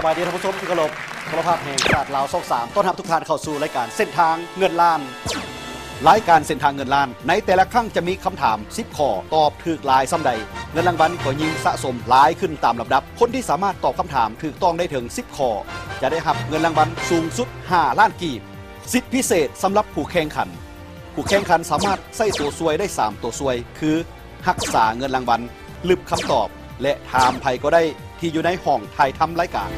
ສະບາຍດີທ່ານຜູ້ຊົມທີ່ເຄົາລົບ, ໂທລະພາບແຫ່ງຊາດລາວ ຊ່ອງສາມ ຕ້ອນຮັບທຸກທ່ານເຂົ້າສູ່ລາຍການເສັ້ນທາງເງິນລ້ານ. ລາຍການເສັ້ນທາງເງິນລ້ານ ໃນແຕ່ລະຄັ້ງຈະມີຄຳຖາມສິບຂໍ້, ຕອບຖືກຫຼາຍສ່ຳໃດ, ເງິນລາງວັນກໍຍິ່ງສະສົມຫຼາຍຂຶ້ນຕາມລຳດັບ. ຄົນທີ່ສາມາດຕອບຄຳຖາມຖືກຕ້ອງໄດ້ເຖິງສິບຂໍ້ ຈະໄດ້ຮັບເງິນລາງວັນສູງສຸດຫ້າລ້ານກີບ. ສິດພິເສດສຳລັບຜູ້ແຂ່ງຂັນ. ຜູ້ແຂ່ງຂັນສາມາດໃຊ້ຕົວຊ່ວຍໄດ້ສາມຕົວຊ່ວຍ ຄື ຮັກສາເງິນລາງວັນ, ລຶບຄຳຕອບ ແລະ ຖາມໃຜກໍໄດ້ທີ່ຢູ່ໃນຫ້ອງຖ່າຍທຳລາຍການ.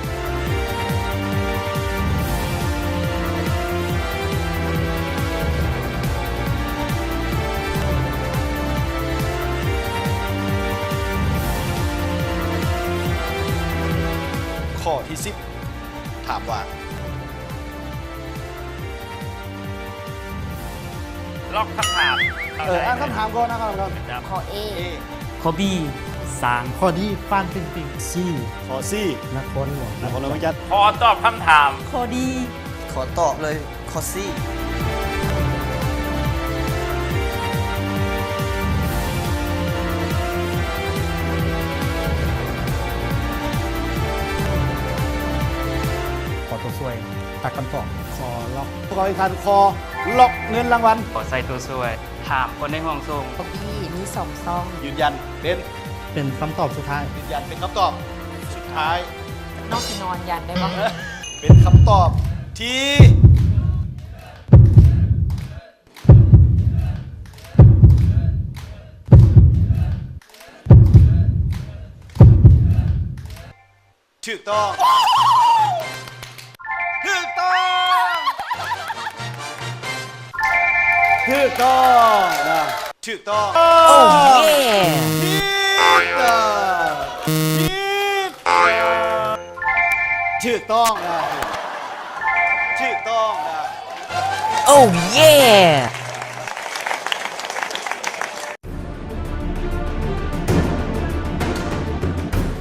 ຂໍ້ທີສິບ ຖາມວ່າ ລັອກຄຳຖາມ. ເອີ ອ່ານຄຳຖາມກ່ອນນະ ອ່ານຄຳຖາມກ່ອນ. ຂໍ້ A ເອ ຂໍ້ B ຊ້າງ. ຂໍ້ D ຟານປິງປິງ. C ຂໍ້ C ນະຄອນຫຼວງ ນະຄອນຫຼວງວຽງຈັນ. ຂໍຕອບຄຳຖາມ. ຂໍ້ D ຂໍຕອບເລີຍ ຂໍ້ C. ຂໍຕົວຊ່ວຍ ຕັດຄຳຕອບ. ຂໍລັອກ. ຜູ້ເຂົ້າແຂ່ງຂັນຂໍລັອກເງິນລາງວັນ. ຂໍໃສ່ຕົວຊ່ວຍ ຖາມຄົນໃນຫ້ອງສົ່ງ. ຂໍ້ B ມີສອງຊ່ອງ. ຢືນຢັນເປັນ ເປັນຄຳຕອບສຸດທ້າຍ. ຢືນຢັນເປັນຄຳຕອບສຸດທ້າຍ. ນ້ອງຊິນອນຢັນໄດ້ບໍ່? ເປັນຄຳຕອບທີ່ ຖືກຕ້ອງ. ຖືກຕ້ອງ. ຖືກຕ້ອງນະ. ຖືກຕ້ອງ. ໂອ້ເຢ້. ຜິດ. ຜິດ. ຖືກຕ້ອງນະ. ຖືກຕ້ອງນະ. ໂອ້ເຢ້.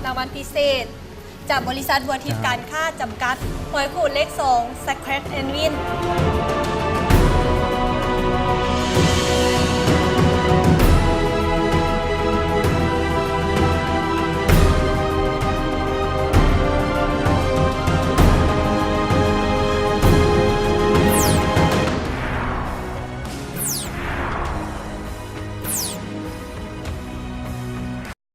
ລາງວັນພິເສດ ຈາກບໍລິສັດບົວທິບການຄ້າຈຳກັດ ຫວຍຂູດເລກສອງ Scratch and Win.